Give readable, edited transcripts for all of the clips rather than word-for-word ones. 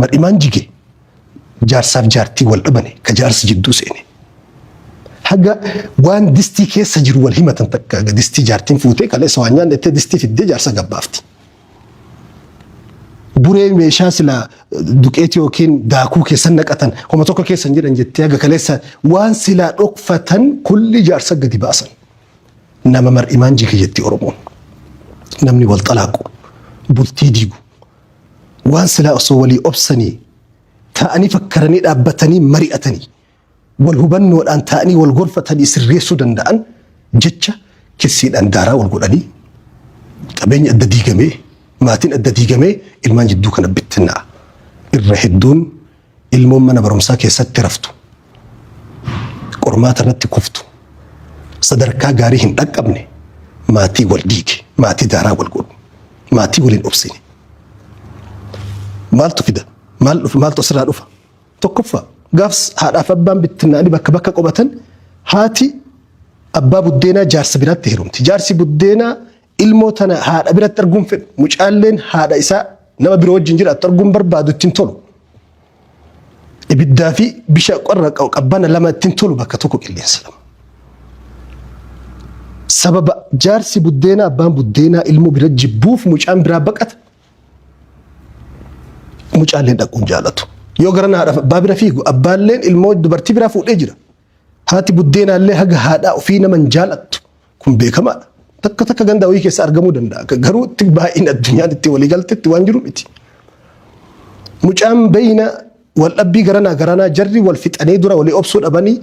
Mar'imaan jige jaarsaaf jaartii wal dhabane ka jaarsi jidduu seene. Haga waan distii keessa jiru wal himatan takka distii jaartiin fuutee kaleessa waan nyaanne jettee distii fiddee jaarsa gabbaafti. Buree meeshaa silaa duqeetii yookiin daakuu keessa naqatan homa tokko keessa hin jiran jettee haga kaleessa waan silaa dhokfatan kulli jaarsa gadi baasan. Nama mar'imaan jige jetti Oromoon. Namni wal xalaaqu, bultii diigu, waan silaa osoo walii obsanii taa'anii fakkaranii dhaabbatanii mari'atanii wal hubannoodhaan taa'anii wal gorfatanii sirreessuu danda'an jecha kissiidhaan daaraa wal godhanii qabeenya adda diigamee maatiin adda diigamee ilmaan jidduu kana bittinnaa'a. Irra hedduun ilmoon mana barumsaa keessatti raftu, qormaata irratti kuftu, sadarkaa gaarii hin dhaqqabne maatii wal diige, maatii daaraa wal godhu, maatii waliin obsine. Maaltu fida? Maal dhufa? Maaltu asirraa dhufa? Tokkoffaa gaafs haadhaaf abbaan bittinnaa'anii bakka bakka qobatan haati abbaa buddeenaa jaarsa biraatti heerumti. Jaarsi buddeenaa ilmoo tana haadha biratti arguun fedhu. Mucaalleen haadha isaa nama biroo wajjin jiraattu arguun barbaadu ittiin tolu. Ibiddaa fi bisha qorra qabbana lama ittiin tolu bakka tokko qilleensa lama. Sababa jaarsi buddeenaa abbaan buddeenaa ilmoo bira jibbuuf mucaan biraa baqata. Mucaalleen dhaquun jaalatu. Yoo gara haadhaaf abbaa bira fiigu abbaalleen ilmoo dubartii biraa fuudhee jira. Haati buddeenaallee haga haadhaa ofii nama hin jaalattu. Kun beekamaadha. Takka takka ganda wayii keessa argamuu danda'a. Garuu itti baay'een addunyaan itti walii galtetti waan jiru miti. Mucaan beeyna wal dhabbii garanaa garanaa jarri wal fixanii dura walii obsuu dhabanii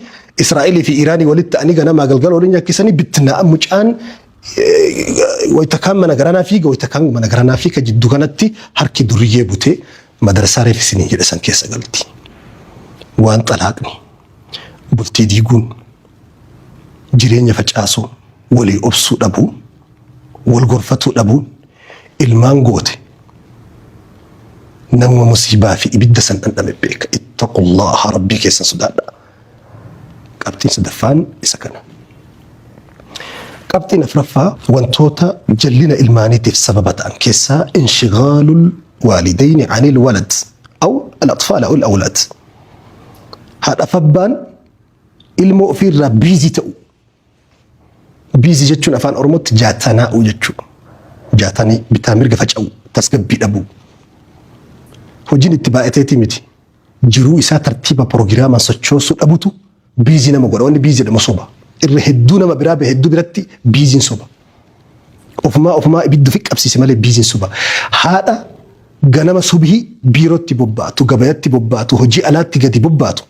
Israa'elii fi Iraanii walitti ta'anii ganamaa galgala waliin nyakkisanii bittinaa'a mucaan wayita kaan mana garanaa fiiga wayita kaan mana garanaa fiiga jiddu kanatti harki duriyyee butee madrasaa reef isiniin jedhe san keessa galti. Waan xalaaqni bultii diiguun jireenya facaasuun walii obsuu dhabuu wal gorfatuu dhabuun ilmaan goote namuma musiibaa fi ibidda san dhandhame beeka. Ittaqullaha rabbii keessan sodaadha. Qabxiin sadaffaan isa kana. Qabxiin afraffaa wantoota jallina ilmaaniitiif sababa ta'an keessaa inshigaalul waalidayni anil walad aw al-atfaal aw al-awlaad. Haadhaaf abbaan ilmoo ofiirraa biizii ta'u. Biizii jechuun afaan Oromootti jaatanaa'uu jechuudha. Jaatanii bitaa mirga faca'uu, tasgabbii dhabuu. Hojiin itti baay'ateetii miti. Jiruu isaa tartiiba pirogiraamaan sochoosuu dhabutu biizii nama godha. Wanni biizii jedhamu soba. Irra hedduu nama biraa bahe hedduu biratti biiziin soba. Ofumaa ofumaa ibidda ofi qabsiise malee biiziin soba. Haadha ganama subhii biirootti bobbaatu, gabayatti bobbaatu, hojii alaatti gadi bobbaatu.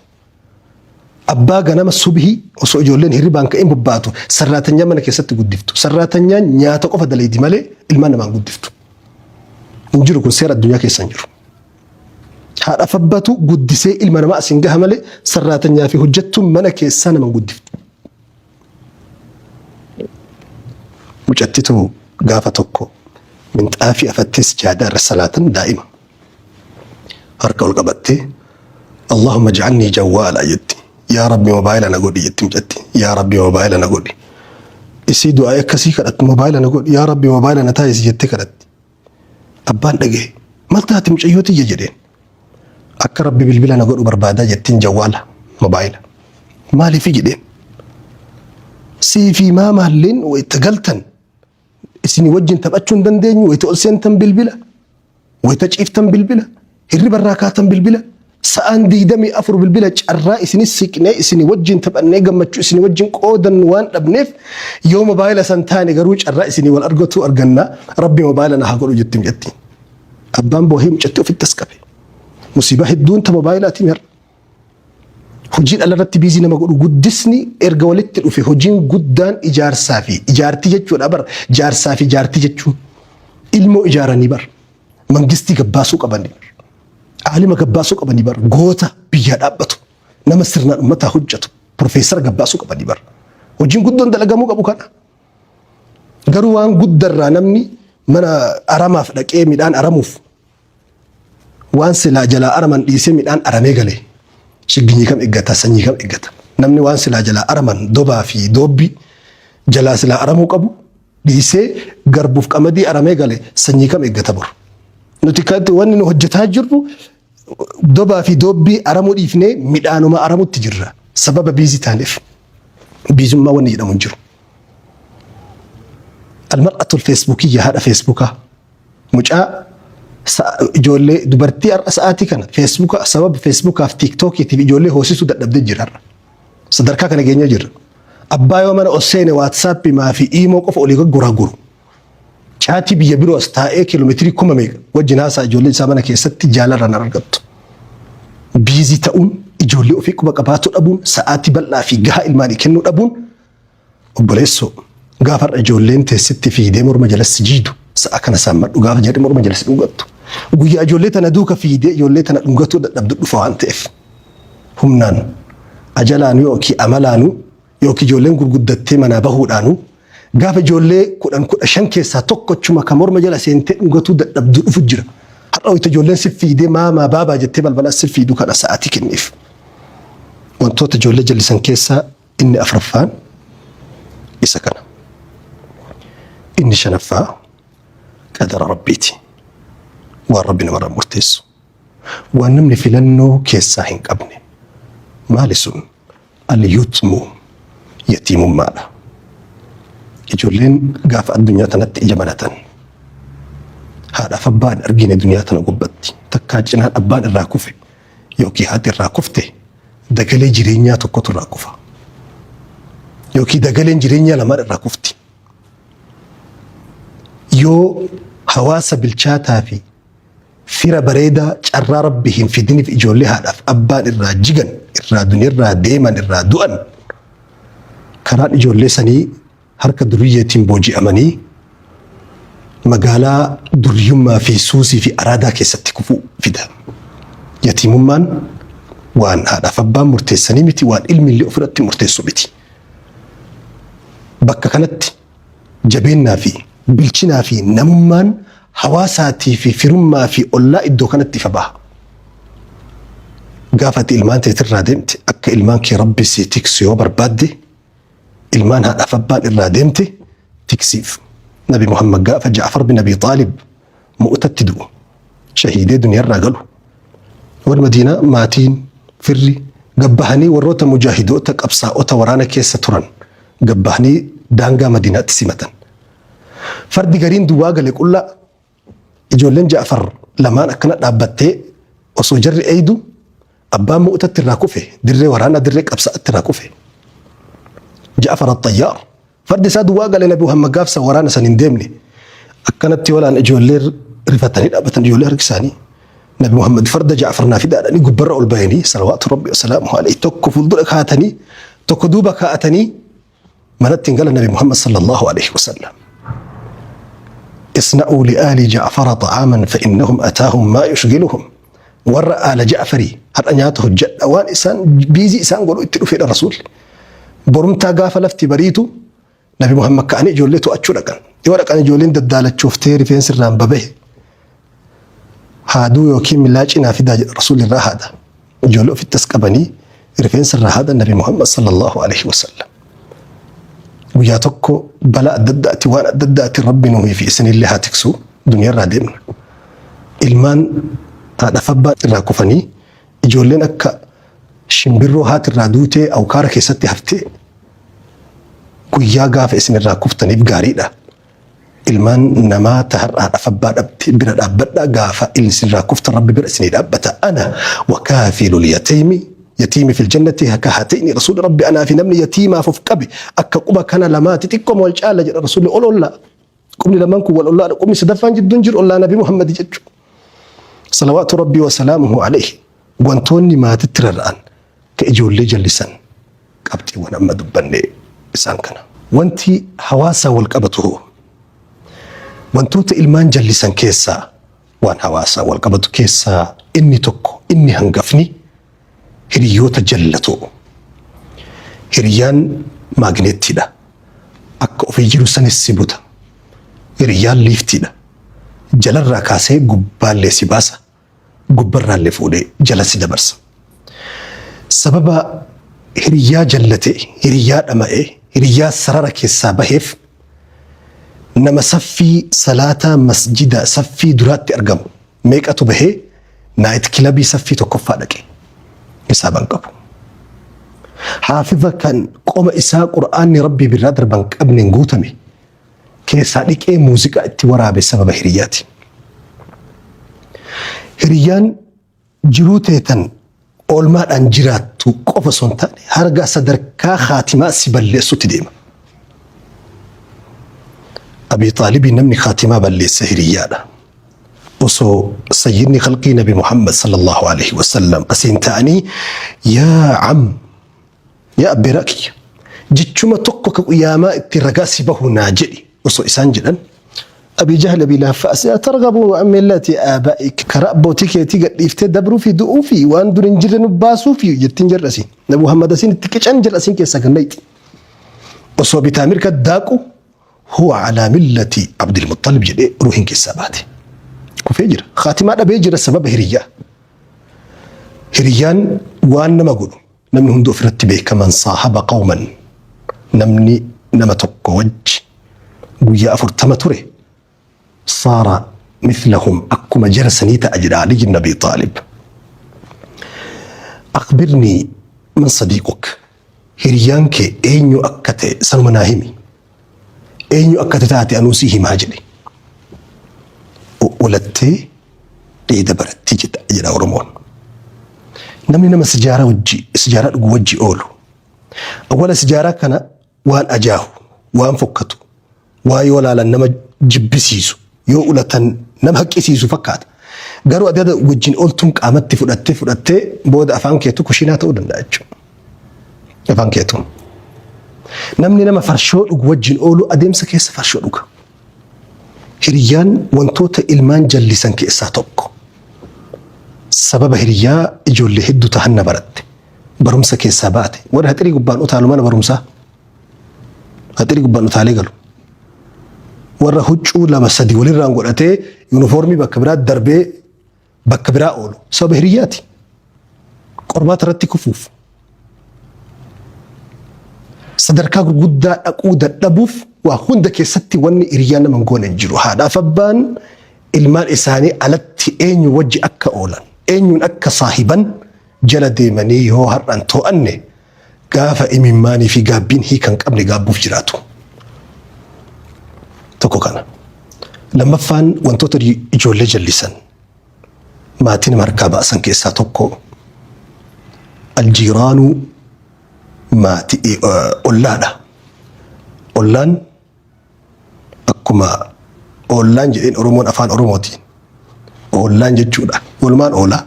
Abbaa ganama subhii osoo ijoolleen hirribaan ka'in bobbaatu sarraatanyaa mana keessatti guddiftu. Sarraatanyaan nyaata qofa dalaydi malee ilmaan namaan guddiftu. Hin jiru kun seera addunyaa keessa hin jiru. Haadha abbatu guddisee ilma namaa asiin gaha malee sarraatanyaa fi hojjettuun mana keessaa nama hin guddiftu. Mucattitu gaafa tokko minxaafii afattee sijaadaa irra salaatan daa'ima. Harka ol qabattee Allahumma ja'alnii jawwaala jetti. Yaa Rabbi mobaayila na godhi jetti mucatti. Yaa Rabbi mobaayila na godhi. Isii du'aa akkasii kadhatti mobaayila na godhi. Yaa Rabbi mobaayila na taasisi jettee kadhatti. Abbaan dhagaye. Maal taate mucayyoo tiyya jedheen. Akka Rabbi bilbila na godhu barbaadaa jettiin jawwaala mobaayila. Maaliifi jedheen. Sii fi maamaalleen wayita galtan isinii wajjin taphachuu hin dandeenyu wayita ol seentan bilbila wayita ciiftan bilbila hirriba irraa kaatan bilbila sa'aan 24 bilbila carraa isinis siqnee isinii wajjin taphannee gammachuu isinii wajjin qoodannu waan dhabneef yoo mobaayila san taane garuu carraa isinii wal argatu arganna rabbi mobaayila na haa godhu jetti mucattiin. Abbaan boohee mucattii ofitti as qabe. Musiibaa hedduun ta mobaayilaatiin har'a. Hojii dhala irratti biizii nama godhu guddisni erga walitti dhufe hojiin guddaan ijaarsaa fi ijaartii jechuudha bar jaarsaa fi jaartii jechuun ilmoo ijaaranii bar mangistii gabbaasuu qabanii bar aalima gabbaasuu qabanii bar goota biyyaa dhaabbatu nama sirnaan ummataa hojjetu profeesara gabbaasuu qabanii bar hojiin guddoon dalagamuu qabu kana. Garuu waan guddarraa namni mana aramaaf dhaqee midhaan aramuuf waan silaa jalaa araman dhiisee midhaan aramee gale shigginyii kam eeggata sanyii kam eeggata namni waan silaa jalaa araman dobaa fi doobbii jalaa silaa aramuu qabu dhiisee garbuuf qamadii aramee gale sanyii kam eeggata bor. Nuti kan wanni nu hojjetaa jirru Dobaa fi doobbii aramuu dhiifnee midhaanuma aramutti jirra. Sababa busy taaneef. Biizummaa wanni jedhamu hin jiru. Almar'atul feesbuukiyya haadha feesbuukaa. Mucaa ijoollee dubartii har'a sa'aatii kana feesbuuka sababa feesbuukaaf tiiktookiitiif ijoollee hoosisuu dadhabdee jira har'a. Sadarkaa kana geenyee jirra. Abbaa yoo mana ol seene waatsaappii maafi iimoo qofa olii gurguru. Caatii biyya biroo as taa'ee kiiloomeetirii kuma meeqa wajjin haasaa ijoollee isaa mana keessatti jaalarraan argattu. Busy ta'uun ijoollee ofii quba qabaachuu dhabuun sa'aatii bal'aa fi gahaa ilmaanii kennuu dhabuun obboleessoo gaafa har'a ijoolleen teessitti fiidee morma jalatti jiidu sa'a kana saammadhu gaafa jedhe morma jalatti dhungattu. Guyyaa ijoollee tana duuka fiidee ijoollee tana dhungatuu dadhabdu dhufa waan ta'eef humnaan ajalaanu yookiin amalaanu yookiin ijoolleen gurguddattee manaa bahuudhaanu gaafa ijoollee 10 15 keessaa tokkochuma kan morma jala seentee dhungatuu dadhabdu dhufu jira. Har'a wayita ijoolleen si fiidee maamaa baabaa jettee balbala si fiidu kana sa'aatii kenniif. Wantoota ijoollee jallisan keessaa inni afraffaan isa kana. Inni shanaffaa qadara rabbiiti. Waan rabbi namarraa murteessu. Waan namni filannoo keessaa hin qabne. Maali sun? Al-yutmu yatiimummaadha. Ijoolleen gaafa addunyaa tanatti ija banatan haadhaaf abbaan argine duniyaa tana gubbatti takkaa cinaan abbaan irraa kufe yookiin haati irraa kufte dagalee jireenyaa tokkotu irraa kufa. Yookiin dagaleen jireenyaa lamaan irraa kufti. Yoo hawaasa bilchaataa fi fira bareedaa carraa rabbi hin fidiniif ijoollee haadhaaf abbaan irraa jigan irraa dunirraa deeman irraa du'an karaan ijoollee sanii harka duriyyeetiin booji'amanii magaalaa duriyyummaa fi suusii fi araadaa keessatti kufuu fida. Yatiimummaan waan haadhaaf abbaan murteessanii miti waan ilmi illee ofirratti murteessu miti. Bakka kanatti jabeennaa fi bilchinaa fi namummaan hawaasaatii fi firummaa fi ollaa iddoo kanatti ifa baha. Gaafa ati ilmaan teetirraa deemte akka ilmaan kee rabbi si tiksu yoo barbaadde ilmaan haadhaaf abbaan irraa deemte tiksiif. Nabi Muhammad gaafa Ja'far bin Abi Xaalib mu'utatti du'u shahiidee duniyaarraa galu. Warri Madiinaa maatiin firri gabbahanii warroota mujaahidoota qabsaa'ota waraana keessa turan gabbahanii daangaa Madiinaatti simatan. Fardi gariin duwwaa gale qullaa ijoolleen Ja'far lamaan akkana dhaabbattee osoo jarri eeydu abbaan mu'utatti irraa kufe dirree waraanaa dirree qabsaa'atti irraa kufe. Ja'far Axxayyaar fardi isaa duwwaa gale Nabi Muhammad gaafsa waraana san hin deemne akkanatti walaan ijoollee rifatanii dhaabbatan ijoollee harki isaanii Nabi Muhammad farda Ja'far naa fidaadhanii gubbarra ol bahanii salawaatu rabbi wasalaamu alayhi tokko fuuldura kaa'atanii tokko duuba kaa'atanii manatti hin galan Nabi Muhammad sallallahu alayhi wasallam. اصنعوا لآل جعفر طعاما فإنهم أتاهم ما يشغلهم warra aala Ja'farii har'a nyaata hojjedha waan isaan busy isaan godhu itti dhufeedha rasuulli. Borumtaa gaafa lafti bariitu Nabi Muhammad ka'anii ijoollee to'achuu dhaqan. Yoo dhaqan ijoolleen daddaalachuuftee rifeensi irraan babahe haaduu yookiin milaacii naa fidaa jedha rasuulli irraa haada. Ijoollee ofitti as qabanii rifeensa irraa haada Nabi Muhammad sallallahu alaihi wasallam. Guyyaa tokko balaa adda addaati waan adda addaati rabbi nuyi fi isinillee haa tiksu duniyaarraa deemna. Ilmaan haadhaaf abbaa irraa kufanii ijoolleen akka shimbirroo haati irraa duutee awkaara keessatti haftee guyyaa gaafa isin irraa kuftaniif gaariidha. Ilmaan namaa ta har'a haadhaaf abbaa dhabde bira dhaabbadhaa gaafa isin irraa kuftan rabbi bira isinii dhaabbata. أنا وكافل اليتيم يتيم في الجنة كهاتين rasuulli rabbi anaa fi namni yatiimaaf of qabe akka quba kana lamaati xiqqooma wal caala jedha rasuulli ol ollaa. Qubni lamaan kun wal ollaadha. Qubni sadaffaan jidduun jiru ollaa Nabi Muhammad jechuudha. صلوات ربي وسلامه عليه. Wantoonni maatitti rarra'an ka ijoollee jallisan qabxiiwwan amma dubbanne isaan kana. Wanti hawaasa wal qabatu hoo wantoota ilmaan jallisan keessaa waan hawaasa wal qabatu keessaa inni tokko inni hangafni hiriyoota jallatoo. Hiriyaan maagneettiidha. Akka ofii jiru sanis si buta. Hiriyaan liiftiidha. Jalarraa kaasee gubbaallee si baasa. Gubbarraallee fuudhee jala si dabarsa. Sababa hiriyyaa jallate, hiriyyaa dhama'ee, hiriyyaa sarara keessaa baheef nama saffii salaataa masjida saffii duraatti argamu meeqatu bahee Night club saffii tokkoffaa dhaqe. Hisaaba hin qabu. Haafiza kan qoma isaa Qur'aanni Rabbii birraa darban qabneen guutame keessaa dhiqee muuziqaa itti waraabe sababa hiriyyaati. Hiriyyaan jiruu teetan oolmaadhaan jiraattu qofa osoo hin taane harga sadarkaa khaatimaa si balleessutti deema. Abii Xaalibii namni khaatimaa balleesse hiriyyaadha. Osoo sayyidni khalqii Nabi Muhammad sallallahu alaihi wasallam asiin ta'anii, yaa am, yaa abbeeraa kiyya, jechuma tokko ka qiyaamaa itti ragaa si bahu naa jedhi osoo isaan jedhan, Abii Jahl, Abii Lahab as targabu an millati aabaa'ik, karaa abbootii keetii gadhiiftee dabruu fi du'uu fi waan dur hin jirre nu baasuu fi jettiin jarri asiin. Nabi Muhammad asiin itti qican jarri asiin keessaa kan nayxi. Osoo bitaa mirga daaqu huwa alaa millati Abdul Muttalib jedhee ruuhin keessaa baate. Kufee jira. Khaatimaa dhabee jira sababa hiriyyaa. Hiriyyaan waan nama godhu namni hundi ofirratti beeka. Man saahaba qawman, namni nama tokko wajji guyyaa 40 ture, saara mithlahum, akkuma jara sanii ta'a jedha Ali ibn Abi Xaalib. Akhbirnii man sadiiquk, hiriyyaan kee eenyu akka ta'e sanuma naa himi. Eenyu akka taate anuu si himaa jedhe. Ulattee dheeda baratti jedha Oromoon. Namni nama sijaaraa wajji sijaaraa dhugu wajji oolu, awwala sijaaraa kana waan ajaahu, waan fokkatu, waan yoo laalan nama jibbisiisu, yoo ulatan nama haqqisiisu fakkaata. Garuu adada wajjin ooltuun qaamatti fudhattee fudhattee booda afaan keetu kushiinaa ta'uu danda'a jechuudha. Afaan keetu. Namni nama farshoo dhugu wajjin oolu adeemsa keessa farshoo dhuga. Hiriyyaan wantoota ilmaan jallisan keessaa tokko. Sababa hiriyyaa ijoollee hedduu tahanna baratte. Barumsa keessaa baate. Warri haxirii gubbaan utaalu mana barumsaa. Haxirii gubbaan utaalee galu. Warra huccuu lama sadi walirraan godhatee yuunifoormii bakka biraa darbee bakka biraa oolu. Sababa hiriyyaati. Qormaata irratti kufuuf. Sadarkaa gurguddaa dhaquu dadhabuuf waa hunda keessatti wanni hiriyyaan nama hin goone hin jiru. Haadhaaf abbaan ilmaan isaanii alatti eenyu wajji akka oolan, eenyuun akka saahiban jala deemanii yoo har'an to'anne, gaafa imimmaanii fi gaabbiin hiika hin qabne gaabbuuf jiraatu. Tokko kana. Lammaffaan, wantoota ijoollee jallisan, maatii nama harkaa baasan keessaa tokko aljiiraanuu, maatii ollaadha. Ollaan akkuma oollaan jedheen Oromoon afaan Oromootiin oollaan jechuudha. Walumaan oolaa,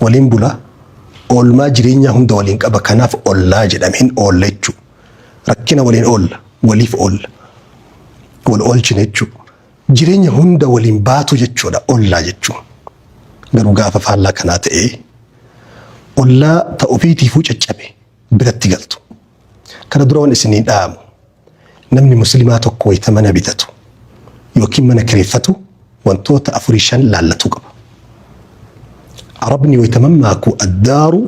waliin bulaa, oolmaa jireenyaa hunda waliin qaba. Kanaaf ollaa jedhame, hin oolla jechuudha. Rakkina waliin oolla, waliif oolla, wal oolchina jechuudha. Jireenya hunda waliin baatu jechuudha ollaa jechuun. Garuu gaafa faallaa kanaa ta'ee ollaa ta ofiitiifuu caccabe biratti galtu. Kana dura waan isinii dhaamu, namni muslimaa tokko wayita mana bitatu yookiin mana kireeffatu wantoota afurii shan laallatuu qaba. Arabni wayita mammaaku, addaaru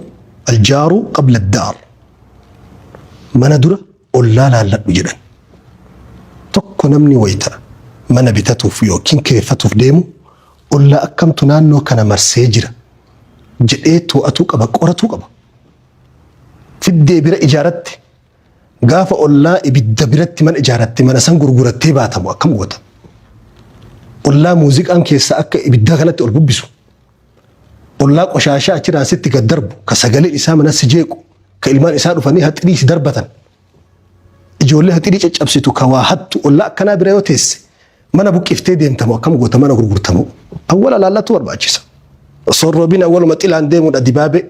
aljaaru qabla addaar, mana dura ollaa laalladhu jedhan. Tokko, namni wayita mana bitatuuf yookiin kireeffatuuf deemu ollaa akkamtu naannoo kana marsee jira jedhee to'atuu qaba, qoratuu qaba. Fiddee bira ijaaratte, gaafa ollaa ibidda biratti mana ijaaratte, mana san gurgurattee baatamu akkam goota? Ollaa muuziqaan keessa akka ibiddaa kanatti ol bubbisu. Ollaa qoshaashaa achirraan sitti gad darbu, ka sagaleen isaa mana si jeequ, ka ilmaan isaa dhufanii haxirii si darbatan. Ijoollee haxirii caccabsitu, ka waa hattu, ollaa akkanaa bira yoo teesse mana buqqiftee deemtamu akkam goota, mana gurgurtamu? Awwala laallatu barbaachisa. Osoo roobiin awwaluma xilaan deemuudha dibaabee.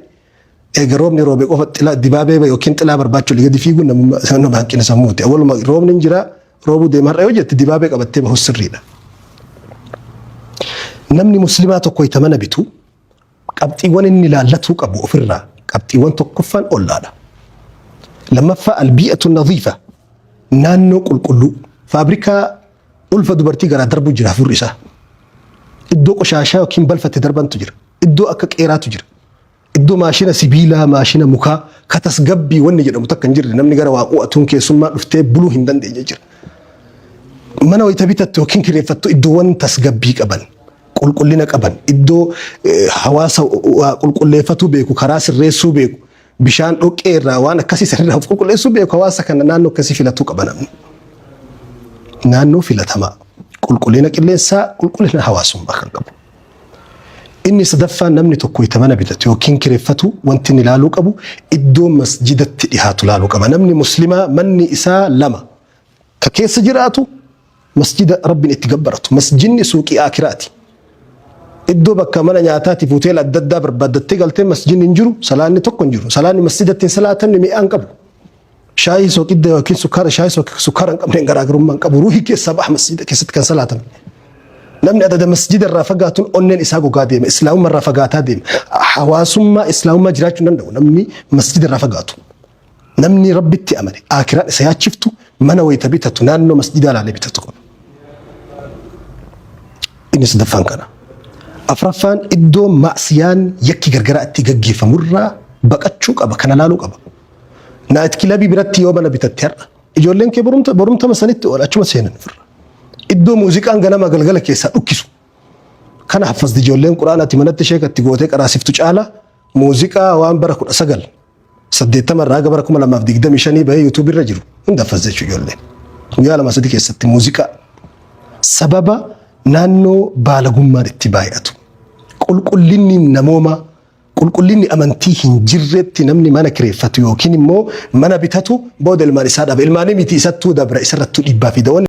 Eega roobni roobe qofa xilaa dibaabee yookiin xilaa barbaachuu gadi fiiguun nama hanqina sammuuti. Awwaluma roobni hin jira, roobuu deema har'a yoo jette dibaabee qabattee bahus sirriidha. Namni muslimaa tokko ita mana bitu qabxiiwwan inni laallatuu qabu ofirraa qabxiiwwan tokkoffaan ollaadha. Lammaffaa, albii'atu nadiifa, naannoo qulqulluu. Faabrikaa ulfa dubartii garaa darbu jira hafuurri isaa. Iddoo qoshaashaa yookiin balfatti darbantu jira. Iddoo akka qeeraatu jira. Iddoo maashina sibiilaa, maashina mukaa, ka tasgabbii wanni jedhamu takka hin jirre, namni gara waaquu atuun keessummaa dhuftee buluu hin dandeenye jira. Mana wayita bitattu yookiin kireeffattu iddoowwan tasgabbii qaban, Qulqullina qaban, iddoo hawaasa waa qulqulleeffatuu beeku, karaa sirreessuu beeku, bishaan dhoqqee irraa waan akkasii sanirraa of qulqulleessuu beeku hawaasa kana naannoo akkasii filatuu qaba namni. Naannoo filatamaa qulqullina qilleensaa, qulqullina hawaasummaa kan qabu. Inni sadaffaan namni tokko itti mana bitatu yookiin kireeffatu wanti inni ilaaluu qabu iddoo masjidatti dhihaatu ilaaluu qaba. Namni muslimaa manni isaa lama ka keessa jiraatu masjida Rabbiin itti gabbaratu. Masjidni suuqii aakiraati. Iddoo bakka mana nyaataatiif hoteela adda addaa barbaaddattee galtee masjidni hin jiru, salaanni tokko hin jiru. Salaanni masjidatti hin salaatamne mi'aa hin qabu. Shaayii soqidda yookiin sukkaara shaayii sukkaara hin qabneen garaagarummaa hin qabu. Ruuhii keessaa baha masjida keessatti kan salaatamne. Namni adada masjida irraa fagaatuun onneen isaa gogaa deema. Islaamummaa irraa fagaataa deema. Hawaasummaa islaamummaa jiraachuu hin danda'u namni masjida irraa fagaatu. Namni Rabbitti amane aakiraan isa yaachiftu mana wayita bitatu naannoo masjidaa laalee bitatu qaba. Inni sadaffaan kana. Afraffaan iddoo maasiyaan yakki gargaraa itti gaggeeffamurraa baqachuu qaba kana laaluu qaba. Naayit kilabii biratti yoo mana bitatte har'a ijoolleen kee borumta borumtama sanitti oola achuma seenan ofirra. Iddoo muuziqaan ganama galgala keessaa dhukkisu. Kana haffazdi ijoolleen quraanaatti manatti sheekatti gootee qaraasiftu caala muuziqaa waan bara 19 80 irraa haga bara 2025 bahee YouTube irra jiru hunda haffaz jechuu ijoolleen. Guyyaa lama sadi keessatti muuziqaa sababa naannoo baalagummaan itti baay'atu qulqullinni namoomaa qulqullinni amantii hin jirretti namni mana kireeffatu yookiin immoo mana bitatu booda ilmaan isaa dhaba. Ilmaanii miti isattuu dabra isarrattuu dhiibbaa fida.